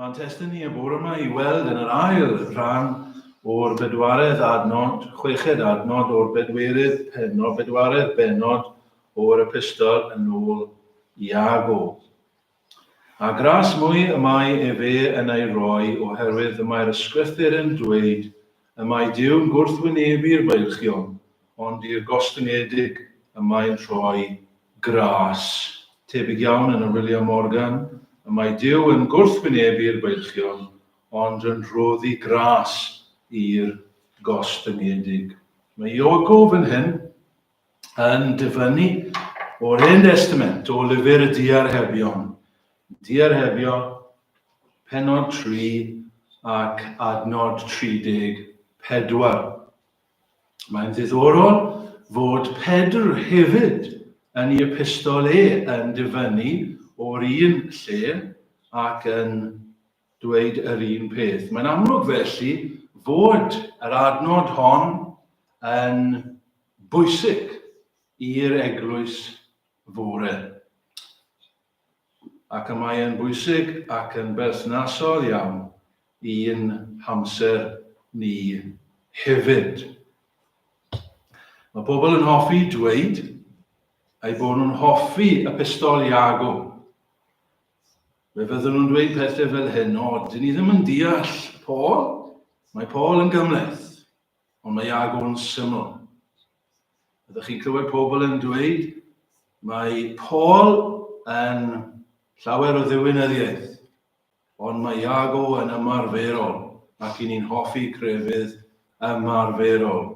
Mae'n testun ni y bore yma i weld yn yr ail rhan o'r bedwaredd adnod, chweched adnod o'r bedwerydd pennod, bedwaredd bennod o'r epistol yn ôl Iago. A gras mwy y mae efe yn ei roi oherwydd y mae'r ysgrythur yn dweud y mae Duw'n gwrthwynebu'r bailchion, ond i'r gostyngedig y mae'n rhoi gras. Tebyg iawn yn y William Morgan, y mae Duw yn gwrthwynebu'r bailchion, ond yn rhoddi gras i'r gostyngedig. Mae Iago fan hyn yn dyfynnu o'r Hen Destament, o lyfr y Diarhebion. Diarhebion, penod 3 ac adnod 34. Mae'n ddiddorol fod Pedr hefyd yn ei epistol e yn dyfynnu o'r un lle ac yn dweud yr un peth. Mae'n amlwg felly fod yr adnod hon yn bwysig i'r eglwys fore. Ac y mae yn bwysig ac yn berthnasol iawn i'n hamser ni hefyd. Mae pobl yn hoffi dweud eu bod nhw'n hoffi y pistol Iago. Fe fyddwn nhw'n dweud pethau fel hyn, o, dyn ni ddim yn deall Paul, mae Paul yn gymhleth, ond mae Iago'n syml. Ydych chi'n clywed pobl yn dweud, mae Paul yn llawer o ddiwinyddiaeth, ond mae Iago yn ymarferol, ac i ni'n hoffi crefydd ymarferol.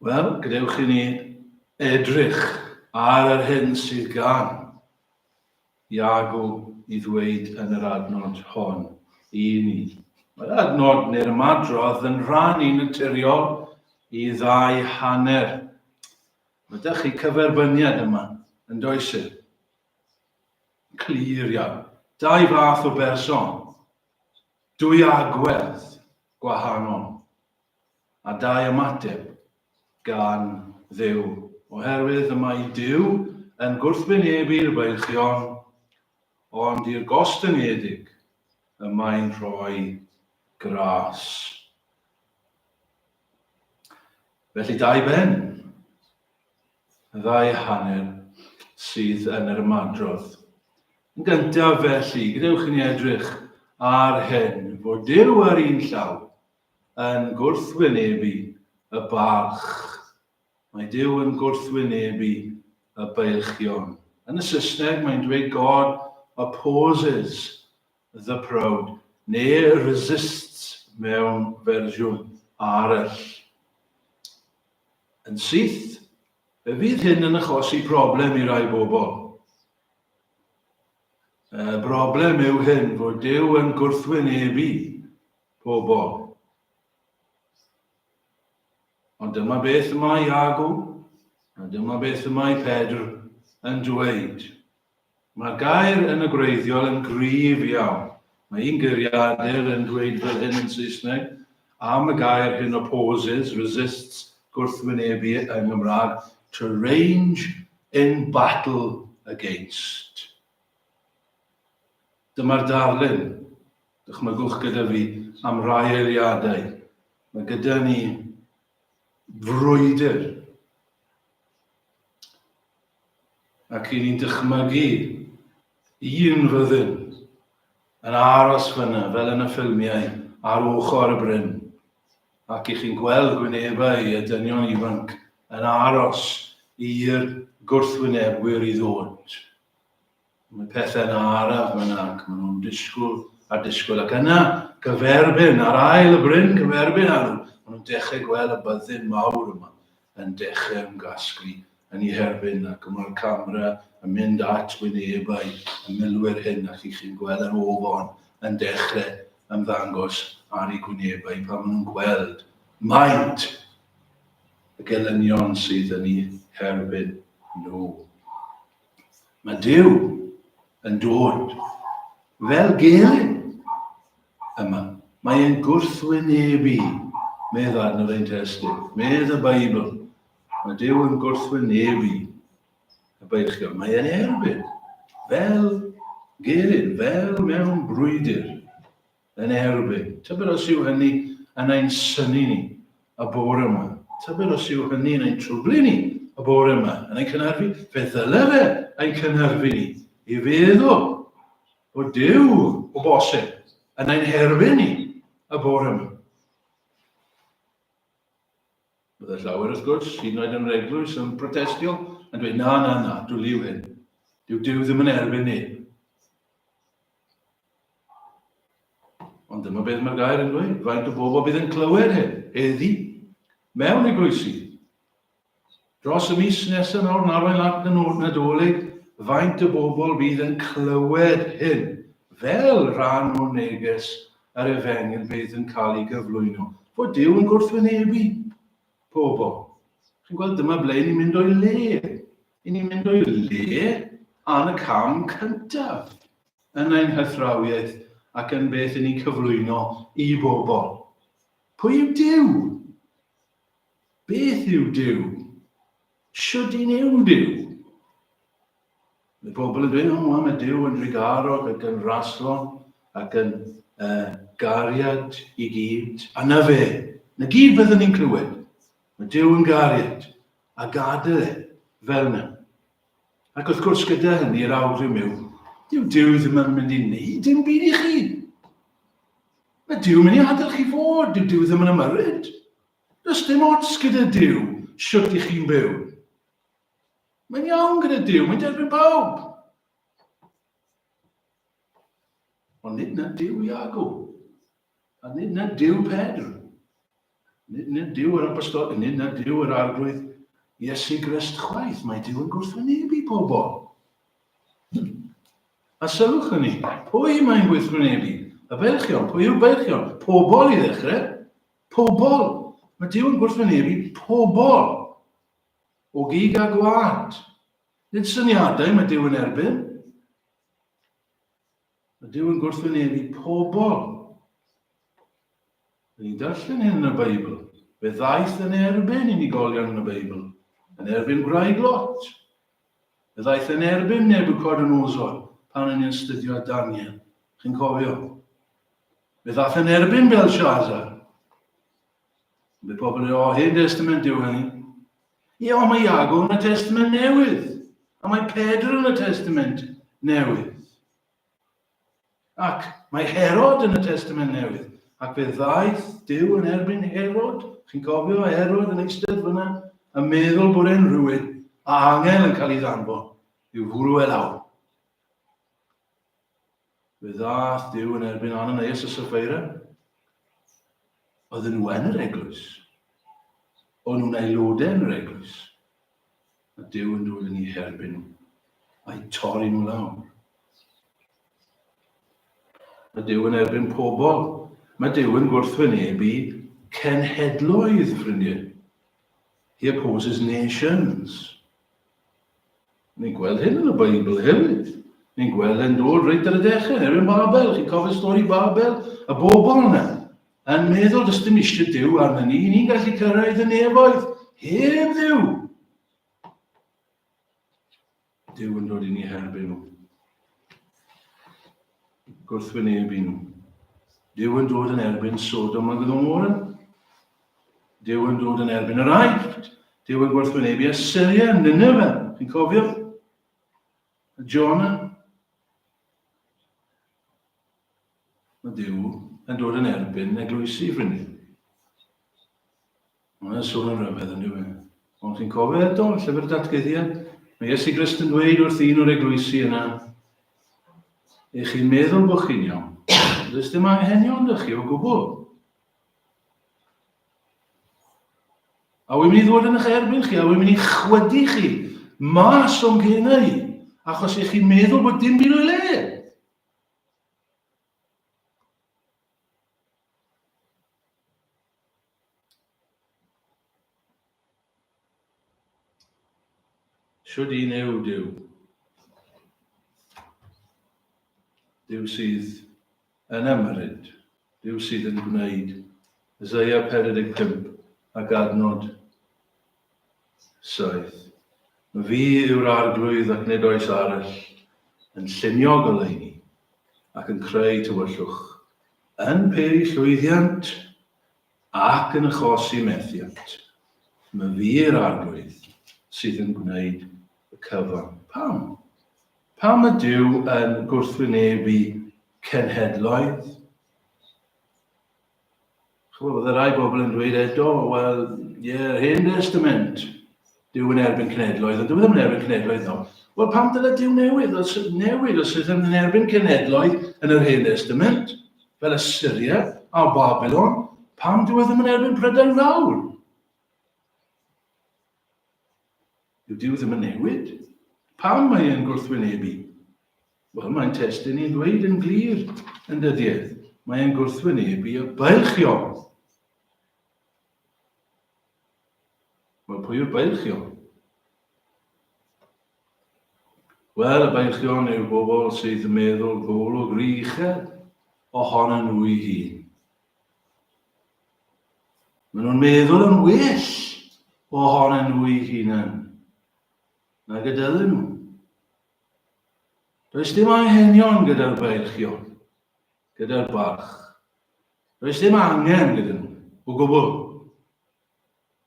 Wel, gadewch i ni edrych ar yr hyn sydd gan Iago i ddweud yn yr adnod hon i ni. Mae'r adnod neu'r ymadrodd yn rhannu naturiol i ddau hanner. Mae ydych chi cyferbyniad yma, yn does e? Clir iawn. Dau fath o berson. Dwy agwedd gwahanol. A dau ymateb gan Dduw, oherwydd y mae Duw yn gwrthwynebu'r bailchion, ond i'r gostyngedig y mae'n rhoi gras. Felly dau ben, ddau hanner sydd yn yr ymadrodd. Yn gyntaf felly, gadewch i ni edrych ar hyn, fod Duw ar un llaw yn gwrthwynebu y balch. Mae Duw yn gwrthwynebu y bailchion. Yn y Saesneg mae'n dweud God opposes the proud neu resists mewn fersiwn arall. Yn syth, fe fydd hyn yn achosi problem i rai bobl. Y broblem yw hyn, fod Duw yn gwrthwynebu pobl. Ond dyma beth y mae Iago, a dyma beth y mae Pedr yn dweud. Mae'r gair yn y gwreiddiol yn gryf iawn. Mae un geiriadur yn dweud fel hyn yn Saesneg, am y gair hyn opposes, resists, gwrthwynebu yng Nghymraeg, to range in battle against. Dyma'r darlun. Dychmygwch gyda fi am rai eiliadau. Mae gyda ni frwydr. Ac i ni'n dychmygu un fyddin yn aros fyna, fel yn y ffilmiau, ar ochr y bryn. Ac i chi'n gweld gwynebau y dynion ifanc yn aros i'r gwrthwynebwyr i ddod. Mae pethau'n araf fyna ac maen nhw'n disgwyl a disgwyl. Ac yna, gyferbyn, ar ail y bryn gyferbyn â nhw, maen nhw'n dechrau gweld y byddin mawr yma yn dechrau ymgasglu yn ei herbyn ac mae'r camera yn mynd at wynebau y milwyr hyn ac i chi'n gweld yr ofon yn dechrau ymddangos ar eu gwynebau pan maen nhw'n gweld maint y gelynion sydd yn eu herbyn nhw. Mae Duw yn dod fel gelyn yma. Mae e'n gwrthwynebu, medd adnodd ein testun, medd y Beibl. Mae Duw yn gwrthwynebu y beichion. Mae e'n erbyn, fel Gelyn, fel mewn brwydr, yn erbyn. Tybed os yw hynny yn ein synnu ni y bore yma. Tybed os yw hynny yn ein trwblu ni y bore yma, yn ein cynhyrfu. Fe ddyle fe ein cynhyrfu ni i feddwl bod Duw o bosib yn ein herbyn ni y bore yma. Bydde llawer, wrth gwrs, hyd yn oed yn yr eglwys, yn protestio, yn dweud, na, na, na, dwli yw hyn. Dyw Duw ddim yn erbyn ni. Ond dyma beth mae'r gair yn dweud. Faint o bobl bydd yn clywed hyn, heddi, mewn eglwysi. Dros y mis nesaf nawr, yn arwain at y Nadolig, faint o bobl fydd yn clywed hyn fel rhan o neges yr efengyl fydd yn cael ei gyflwyno. Fod Duw yn gwrthwynebu pobl. Chi'n gweld, dyma ble ni'n mynd o'i le. I ni'n mynd o'i le ar y cam cyntaf yn ein hathrawiaeth ac yn beth i ni'n cyflwyno i bobl. Pwy yw Duw? Beth yw Duw? Shwd un yw Duw? Mae pobl yn dweud, o, mae Duw yn drugarog ac yn raslon ac yn uh, gariad i gyd. A na fe, na gyd byddwn ni'n clywed. Mae Duw yn gariad, a gadael e fel yna. Ac wrth gwrs gyda hynny yr awgrym yw, dyw Duw ddim yn mynd i wneud dim byd i chi. Mae Duw yn mynd i adael chi fod, dyw Duw ddim yn ymyrryd. Does dim ots gyda Duw shwt i chi'n byw. Mae'n iawn gyda Duw, mae'n derbyn pawb. Ond nid na Duw Iago, a nid na Duw Pedr, nid na Duw yr apostol, nid na Duw yr arglwydd Iesu Grist chwaith. Mae Duw yn gwrthwynebu pobl. A sylwch hynny, pwy mae'n gwrthwynebu? Y beilchion. Pwy yw'r beilchion? Pobl i ddechrau. Pobl. Mae Duw yn gwrthwynebu pobl. O gig a gwad. Nid syniadau mae Duw yn erbyn. Mae Duw yn gwrthwynebu pobl. Ni'n darllen hyn yn y Beibl. Fe ddaeth yn erbyn unigolion yn y Beibl. Yn erbyn gwraig Lot. Fe ddaeth yn erbyn Nebuchadnezzar pan yn astudio Daniel. Chi'n cofio? Fe ddaeth yn erbyn Belshazzar. Mae pobl yn o, Hen Testament yw hynny. Ie, ond mae Iago yn y Testament Newydd. A mae Pedr yn y Testament Newydd. Ac mae Herod yn y Testament Newydd. Ac fe ddaeth Duw yn erbyn Herod. Chi'n cofio Herod yn eistedd fyna yn meddwl bod e'n rhywun a angel yn cael ei ddanfon i'w fwrw e lawr. Fe ddaeth Duw yn erbyn Ananias a Sapphira. Oedden nhw yn yr eglwys. O'n nhw'n aelodau yn yr eglwys. A Duw yn dod yn eu herbyn nhw. A'i torri nhw lawr. Mae Duw yn erbyn pobl. Mae Duw yn gwrthwynebu cenhedloedd, ffrindiau. He opposes nations. Ni'n gweld hyn yn y Beibl hefyd. Ni'n gweld e'n dod reit ar y dechrau, yn erbyn Babel. Chi'n cofio stori Babel? Y bobl yna yn meddwl does dim eisiau Duw arna ni, ni'n gallu cyrraedd y nefoedd heb Dduw. Duw yn dod i ni herbyn nhw. Gwrthwynebu nhw. Duw yn dod yn erbyn Sodom a Gomorrah. Duw yn dod yn erbyn yr Aifft. Duw yn gwrthwynebu Assyria, Nineveh. Chi'n cofio? Jonah. Mae Duw yn dod yn erbyn eglwysi, ffrindiau. Mae'n sôn yn rhyfedd yn dyw e. Ond chi'n cofio eto, llyfr datguddiad, mae Iesu Grist yn dweud wrth un o'r eglwysi yna, Ych chi'n meddwl bod chi'n iawn. Does dim anghenion dych chi o gwbl. A wy'n mynd i ddod yn eich erbyn chi, a wy'n mynd i chwydu chi mas o'm genau i, achos ych chi'n meddwl bod dim byd o'i le. Shwd un yw Duw? Duw sydd yn ymyrryd. Duw sydd yn gwneud. Isaiah 45 ac adnod 7. Fi yw'r arglwydd ac nid oes arall yn llunio goleuni. ac yn creu tywyllwch, yn peri llwyddiant ac yn achosi methiant. Myfi yr Arglwydd sydd yn gwneud y cyfan. Pam? Pam y Duw yn gwrthwynebu cenhedloedd? Chymod, bydde rai bobl yn dweud eto, wel, ie, yeah, Hen Testament, Duw yn erbyn cenhedloedd, ond dyw e ddim yn erbyn cenhedloedd no. Wel, pam dyle Duw newid, os, newid os yw ddim yn erbyn cenhedloedd yn yr Hen Testament, fel Assyria a Babylon, pam dyw e ddim yn erbyn Prydain Fawr? Dyw Duw ddim yn newid. Pam mae e'n gwrthwynebu? Wel, mae'n testun i'n ddweud yn glir yn dydiedd. Mae e'n gwrthwynebu y bailchion. Wel, pwy yw'r bailchion? Wel, y bailchion yw'r bobl sydd yn meddwl golwg rhy uchel ohonyn nhw'i hun. Maen nhw'n meddwl yn well ohonyn nhw'i hunain nag y dylen nhw. Does dim anghenion gyda'r bailchion, gyda'r balch. Does dim angen gyda nhw, o gwbl.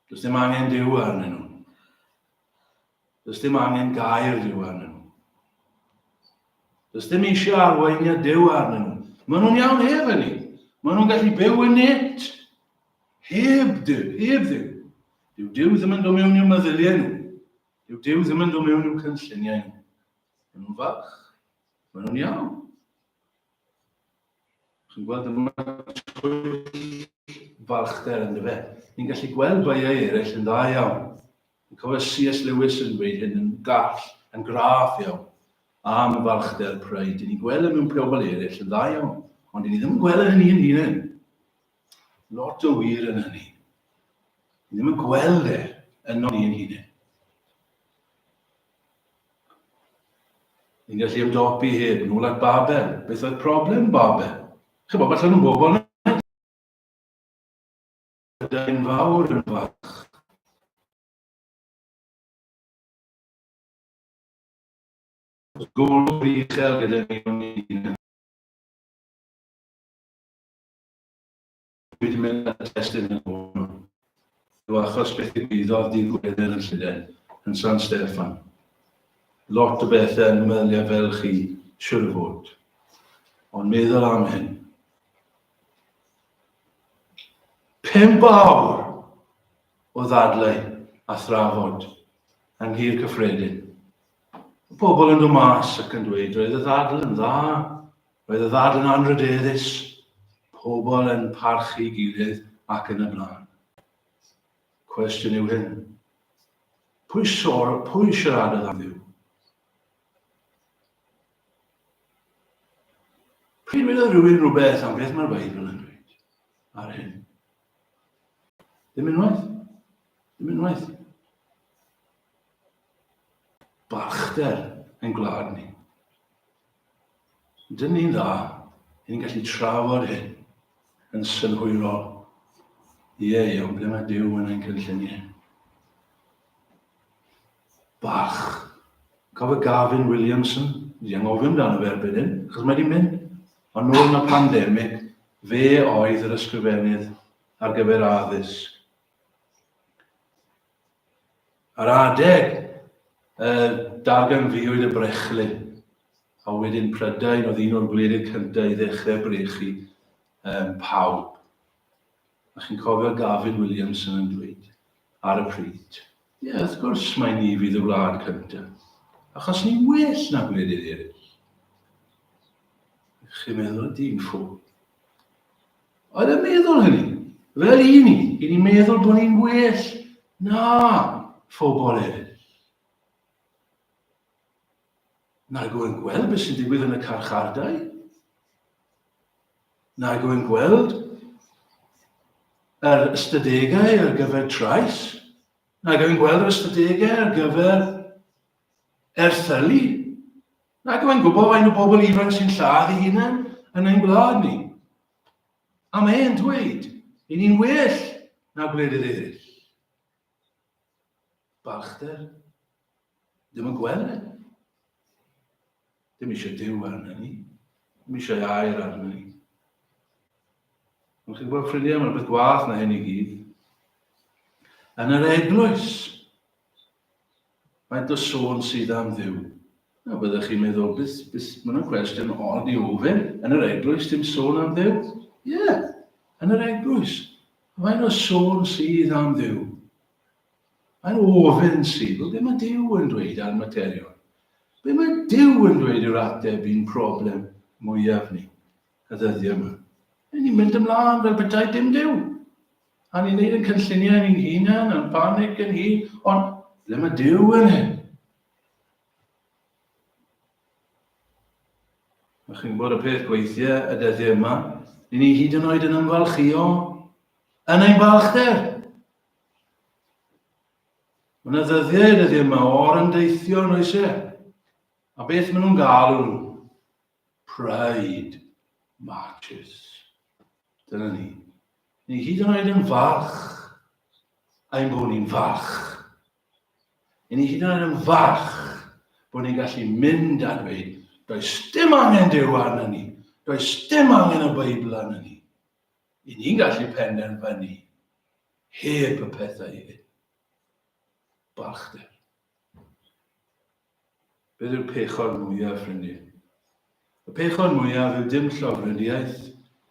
Does dim angen Duw arnyn nhw. Does dim angen gair Duw arnyn nhw. Does dim eisiau arweiniad Duw arnyn nhw. Maen nhw'n iawn heb hynny. Maen nhw'n gallu byw yn net. Heb Duw, heb Dduw. Dyw Duw ddim yn dod mewn i'w meddyliau nhw. Dyw Duw ddim yn dod mewn i'w cynlluniau nhw. Maen nhw'n falch. Maen nhw'n iawn. Chi'n gweld yma twyll falchder yn dyfe. Ni'n gallu gweld baiau eraill yn dda iawn. Yn cofio C.S. Lewis yn dweud hyn yn gall, yn graff iawn, am y falchder pride. Dyn ni'n gweld e mewn pobl eraill yn dda iawn, ond dyn ni ddim yn gweld e yn ni'n hunain. Lot o wir yn hynny. Ni ddim yn gweld e yno ni'n hunain. Ni'n gallu ymdopi heb, nôl at Babel. Beth oedd problem Babel? Chybod, falle nhw'n bobl yn fawr yn fach. Golwg uchel gyda ni o'n hun. Dwi wedi mynd at testun yn hwn. Yw achos beth ddigwyddodd dydd Gwener yn Llundain, yn San Steffan. Lot o bethau yn meddyliau fel chi, siwr o fod. Ond meddwl am hyn. 5 awr o ddadlau a thrafod yng Nhŷ'r Cyffredin. Y pobl yn dod mas ac yn dweud roedd y ddadl yn dda, Roedd y ddadl yn anrhydeddus, pobl yn parchu gilydd ac yn y blaen. Cwestiwn yw hyn. Pwy, sor, pwy siaradodd am Dduw? Pryd wedodd rhywun rhywbeth am beth mae'r Beibl yn dweud ar hyn? Ddim unwaith. Ddim unwaith. Balchder ein gwlad ni. Dyn ni'n dda, ni'n gallu trafod hyn yn synhwyrol. Ie, iawn, ble mae Duw yn ein cynlluniau? Bach. Cofio Gavin Williamson? Wedi anghofio amdano fe erbyn hyn, achos mae wedi mynd. Ond nôl yn y pandemig, fe oedd yr ysgrifennydd ar gyfer addysg. Ar adeg y darganfuwyd y brechlyn, a wedyn Prydain oedd un o'r gwledydd cyntaf i ddechrau brechu um, pawb. A chi'n cofio Gavin Williamson yn dweud ar y pryd, ie, yeah, wrth gwrs mae ni fydd y wlad cyntaf, achos ni'n well na gwledydd eraill. Chi'n meddwl, dyn ffwl. Oedd e'n meddwl hynny? Fel i ni, i ni'n meddwl bod ni'n well na phobl eraill. Nag yw'n gweld beth sy'n digwydd yn y carchardai? Nag yw'n gweld yr ystadegau ar gyfer trais? Nag yw'n gweld yr ystadegau ar gyfer erthylu? Nag yw'n gwybod faint o bobl ifanc sy'n lladd eu hunain yn ein gwlad ni? A mae e'n dweud, i ni'n well na gwledydd eraill. Balchder. Ddim yn gweld e. Ddim eisiau Duw arna ni. Ddim eisiau air arno ni. Ond chi'n gwybod, ffrindiau, mae'n rhywbeth gwath na hyn i gyd. Yn yr eglwys, faint o sôn sydd am Dduw? Na, byddech chi'n meddwl, beth, beth, mae hwnna'n cwestiwn od i ofyn. Yn yr eglwys, dim sôn am Dduw? Ie, yeah, yn yr eglwys. Faint o sôn sydd am Dduw? Mae'n ofyn sydd, wel, be mae Duw yn dweud ar materion? Be mae Duw yn dweud yw'r ateb i'n problem mwyaf ni y ddyddiau yma? Ni'n ni'n mynd ymlaen fel petai dim Duw. A ni'n neud yn cynlluniau ni'n hunan, yn panig yn hun, ond ble mae Duw yn hyn? A chi'n gwybod y peth gweithiau y dyddiau yma, ni hyd yn oed yn ymfalchio yn ein balchder. Mae yna ddyddiau y dyddiau yma o'r ymdeithio yn oes e? A beth maen nhw'n galw nhw? Pride marches. Dyna ni. Ni hyd yn oed yn falch ein bod ni'n falch. Ni hyd yn oed yn falch bod ni'n gallu mynd a dweud, does dim angen Duw arna ni, does dim angen y Beibl arna ni. I ni'n gallu penderfynu heb y pethau hyn. Balchder. Beth yw'r pechod mwyaf, ffrindiau? Y pechod mwyaf yw dim llofruddiaeth,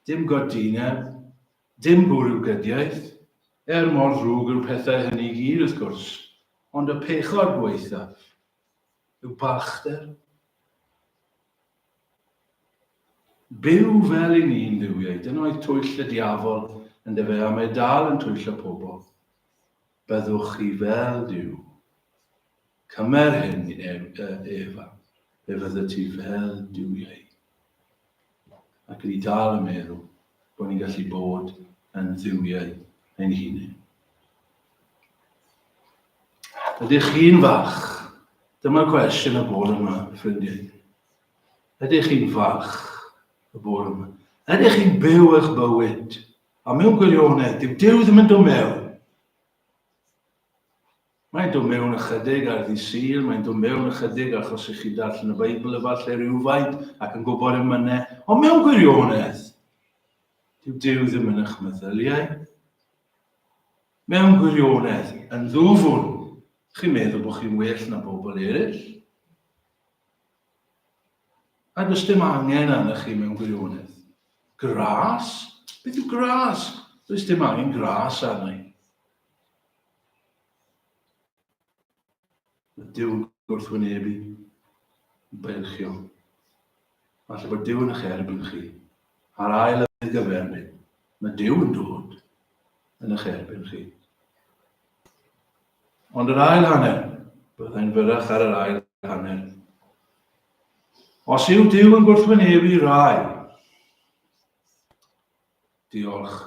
dim godineb, dim bwrwgydiaeth, er mor ddrwg yw'r pethau hynny i gyd, wrth gwrs, ond y pechod gwaethaf yw balchder. Byw fel i ni'n dduwiau, dyna oedd twyll y diafol yn dyfe, a mae dal yn twyllo pobl. Byddwch chi fel Duw. Cymer hyn, Efa, fe fydde ti fel duwiau. Ac ni dal yn meddwl bod ni'n gallu bod yn dduwiau ein hunain. Ydych chi'n falch? Dyma'r cwestiwn y bore yma, ffrindiau. Ydych chi'n falch y bore yma? Ydych chi'n byw eich bywyd? A mewn gwirionedd, dyw Duw ddim yn dod mewn. Mae'n dod mewn ychydig ar ddi Sul, mae'n dod mewn ychydig achos ych chi'n darllen y Beibl efallai rhywfaint ac yn gwybod emynau, ond mewn gwirionedd, dyw Duw ddim yn eich meddyliau. Mewn gwirionedd, yn ddwfwn, chi'n meddwl bod chi'n well na bobl eraill. A does dim angen arnoch chi mewn gwirionedd. Gras? Beth yw gras? Does dim angen gras arna i. Mae Duw yn gwrthwynebu, yn bailchio. Falle bod Duw yn eich erbyn chi. A'r ail y gyferbyn, mae Duw yn dod yn eich erbyn chi. Ond yr ail hanner, byddai'n fyrrach ar yr ail hanner. Os yw Duw yn gwrthwynebu rai, diolch,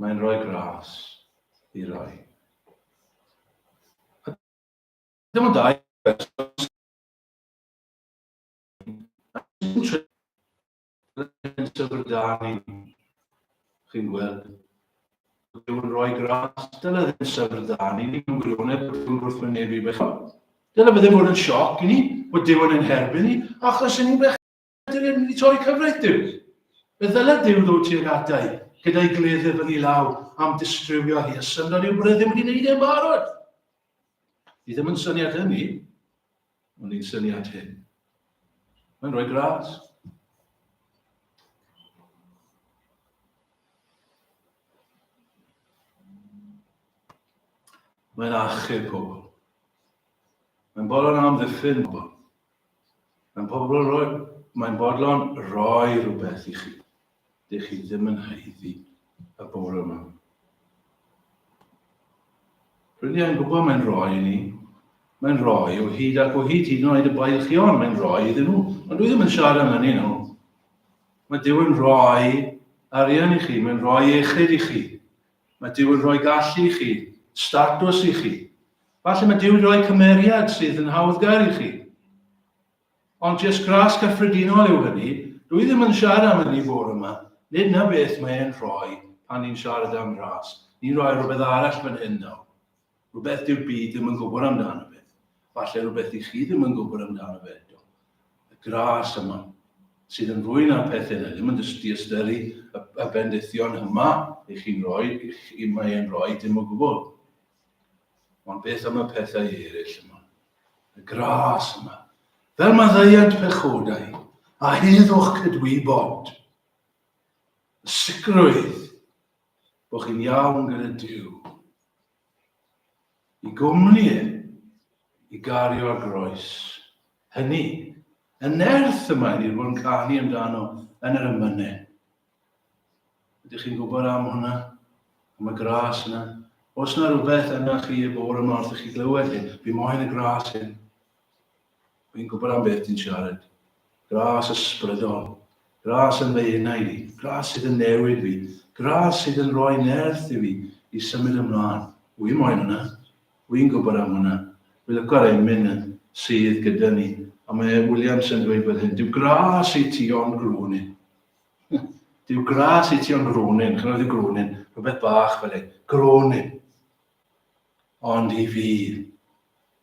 mae'n rhoi gras i rai. A dim ond dau person yn syfrdanu, chi'n gweld. Duw yn rhoi gras, dyle ddim syfrdanu ni mewn gwirionedd bod Duw'n gwrthwynebu bechod. Dyle fe ddim fod yn sioc i ni bod Duw yn ein herbyn ni, achos yn ni'n bechaduriaid, ni wedi torri cyfraith Duw. Fe ddyle Duw ddod tuag ata i, gyda'i gleddyf yn ei law am distrywio hi, a syndod yw bod e ddim wedi gwneud e'n barod. Ni ddim yn syniad hynny, ond ni'n syniad hyn. Mae'n rhoi gras. Mae'n achub pobl. Mae'n bodlon amddiffyn pobl. Mae'n pobl rhoi, mae'n bodlon rhoi rhywbeth i chi. Dych chi ddim yn haeddu y bore yma. Rydyn ni'n gwybod mae'n rhoi i ni. Mae'n rhoi o hyd ac o hyd, hyd yn oed y bailchion, mae'n rhoi iddyn nhw. Ond dwi ddim yn siarad am hynny nhw. Mae Duw yn rhoi arian i chi, mae'n rhoi iechyd i chi. Mae Duw yn rhoi gallu i chi, statws i chi. Falle mae Duw yn rhoi cymeriad sydd yn hawddgar i chi. Ond jyst gras cyffredinol yw hynny. Dwi ddim yn siarad am hynny bore yma. Nid na beth mae e'n rhoi pan ni'n siarad am ras. Ni'n rhoi rhywbeth arall fan hyn nawr. Rhywbeth dyw'r byd ddim yn gwybod amdano fe. Falle rhywbeth i chi ddim yn gwybod amdano fe eto. Y gras yma. sydd yn fwy na'r pethau yna. Ddim yn diystyru y, y bendithion yma i chi'n rhoi, i chi, mae e'n rhoi dim o gwbl. Ond beth am y pethau eraill yma? Y gras yma. Fel maddeuant pechodau a heddwch cydwybod. Y sicrwydd bod chi'n iawn gyda Duw. I gwmni e, i gario'r groes. Hynny, y nerth y mae ni wedi bod yn canu amdano yn yr emynau. Ydych chi'n gwybod am hwnna? Am y gras yna? Os yna rhywbeth yna chi y bore yma wrth i chi glywed hyn, fi moyn y gras hyn. Fi'n gwybod am beth ti'n siarad. Gras ysbrydol. Gras yn fy enaid i. Gras sydd yn newid fi. Gras sydd yn rhoi nerth i fi i symud ymlaen. Wy moyn hwnna. Wy'n gwybod am hwnna. Wy lyco'r emyn sydd gyda ni. A mae Williams yn dweud fel hyn, dyw gras i ti ond gronyn. Dyw gras i ti ond gronyn. Chi'n gwybod gronyn? Rhywbeth bach fel hyn. Gronyn. Ond i fi,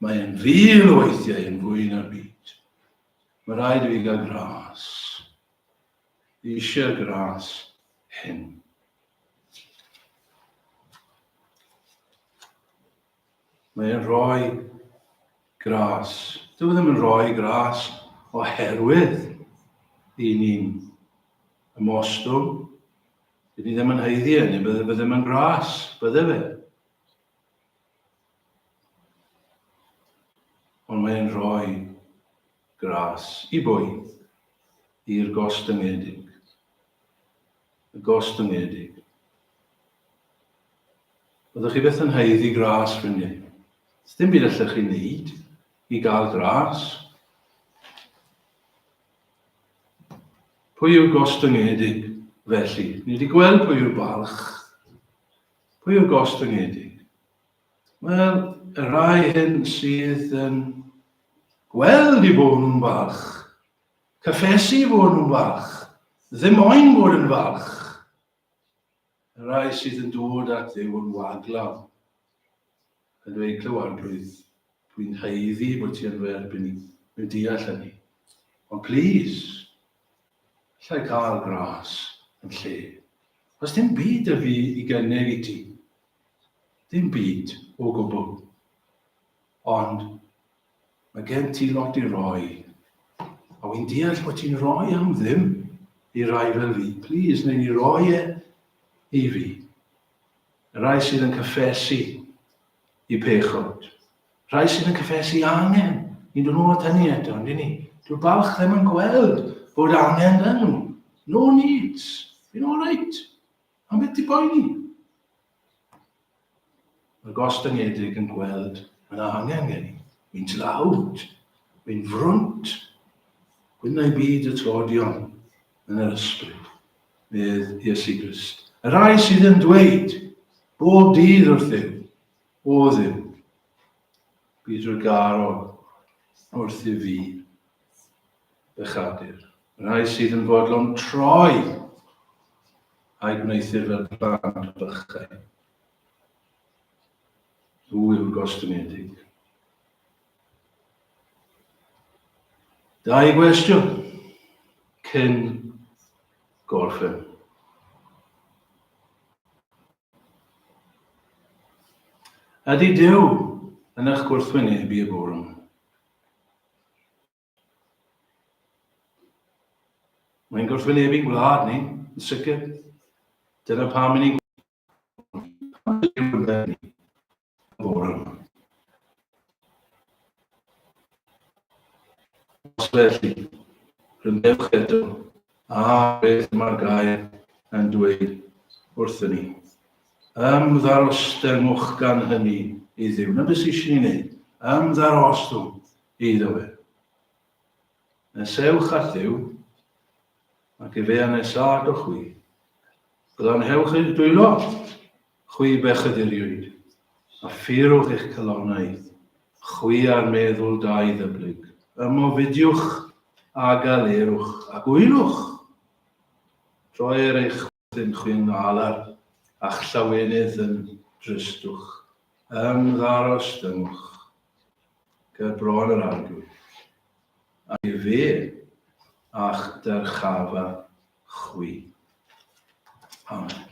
mae'n fil o weithiau yn fwy na'r byd. Mae rhaid i fi gael gras. Fi eisiau'r gras hyn. Mae'n rhoi gras. Dyw e ddim yn rhoi gras oherwydd i ni'n ymostwng. Dyn ni ddim yn haeddu e, neu bydde fe ddim yn gras, bydde fe. Ond mae'n rhoi gras i bwy? I'r gostyngedig. Y gostyngedig. Byddwch chi byth yn haeddu gras, ffrindiau. Does dim byd allech chi wneud i gael gras. Pwy yw'r gostyngedig felly? Ni wedi gweld pwy yw'r balch. Pwy yw'r gostyngedig? Wel, y rhai hyn sydd yn gweld i fod nhw'n falch, cyffesu i fod nhw'n falch, ddim moyn bod yn falch. Y rhai sydd yn dod at Dduw yn waglaw, yn dweud, Clyw Arglwydd, dwi'n haeddu bod ti yn fy erbyn i, dwi'n deall hynny. Ond plîs, allai cael gras yn lle. Os dim byd y fi i gynnig i ti, dim byd o gwbl. Ond mae gen ti lot i roi. A wy'n deall bod ti'n rhoi am ddim i rai fel fi. Please, neu ni roi e i fi. Y rhai sydd yn cyffesu i pechod. Rhai sydd yn cyffesu angen. Ni'n dod nôl at hynny eto, yndyn ni? Dyw'r balch ddim yn gweld bod angen dyn nhw. No needs. Fi'n all right. Am beth ti boeni? Mae'r gostyngedig yn gweld mae yna angen gen i. Wy'n tlawd. Wy'n frwnt. Gwynau byd y tlodion yn yr ysbryd. Medd Iesu Grist. Y rhai sydd yn dweud bob dydd wrth Dduw, o Dduw, byd drugarog wrth i fi bechadur. Y rhai sydd yn fodlon troi a'i gwneuthur fel plant bychain. Nhw yw'r gostyngedig. Dau gwestiwn cyn gorffen. Ydy Duw yn eich gwrthwynebu y bore yma? Mae'n gwrthwynebu'n gwlad ni, yn sicr. Dyna pam ni'n gwrthwynebu y bore yma. Os felly, rhyndewch eto a beth mae'r gair yn dweud wrthyn ni. Ymddarostengwch gan hynny i Dduw. Na beth sydd eisiau ni wneud. Ymddarostwng iddo fe. Nesewch at Dduw, ac efe a nesâd o chwi. Glanhewch eich dwylo, chwi bechaduriaid, a phurwch eich calonnau, chwi a'r meddwl da i ddyblyg. Ymofidiwch a galerwch, ac wylwch. Troer eich chwerthin chwi'n alar, a'ch llawenydd yn dristwch. Ymddarostyngwch ger bron yr Arglwydd, ac efe a'ch dyrchafa chwi. Amen.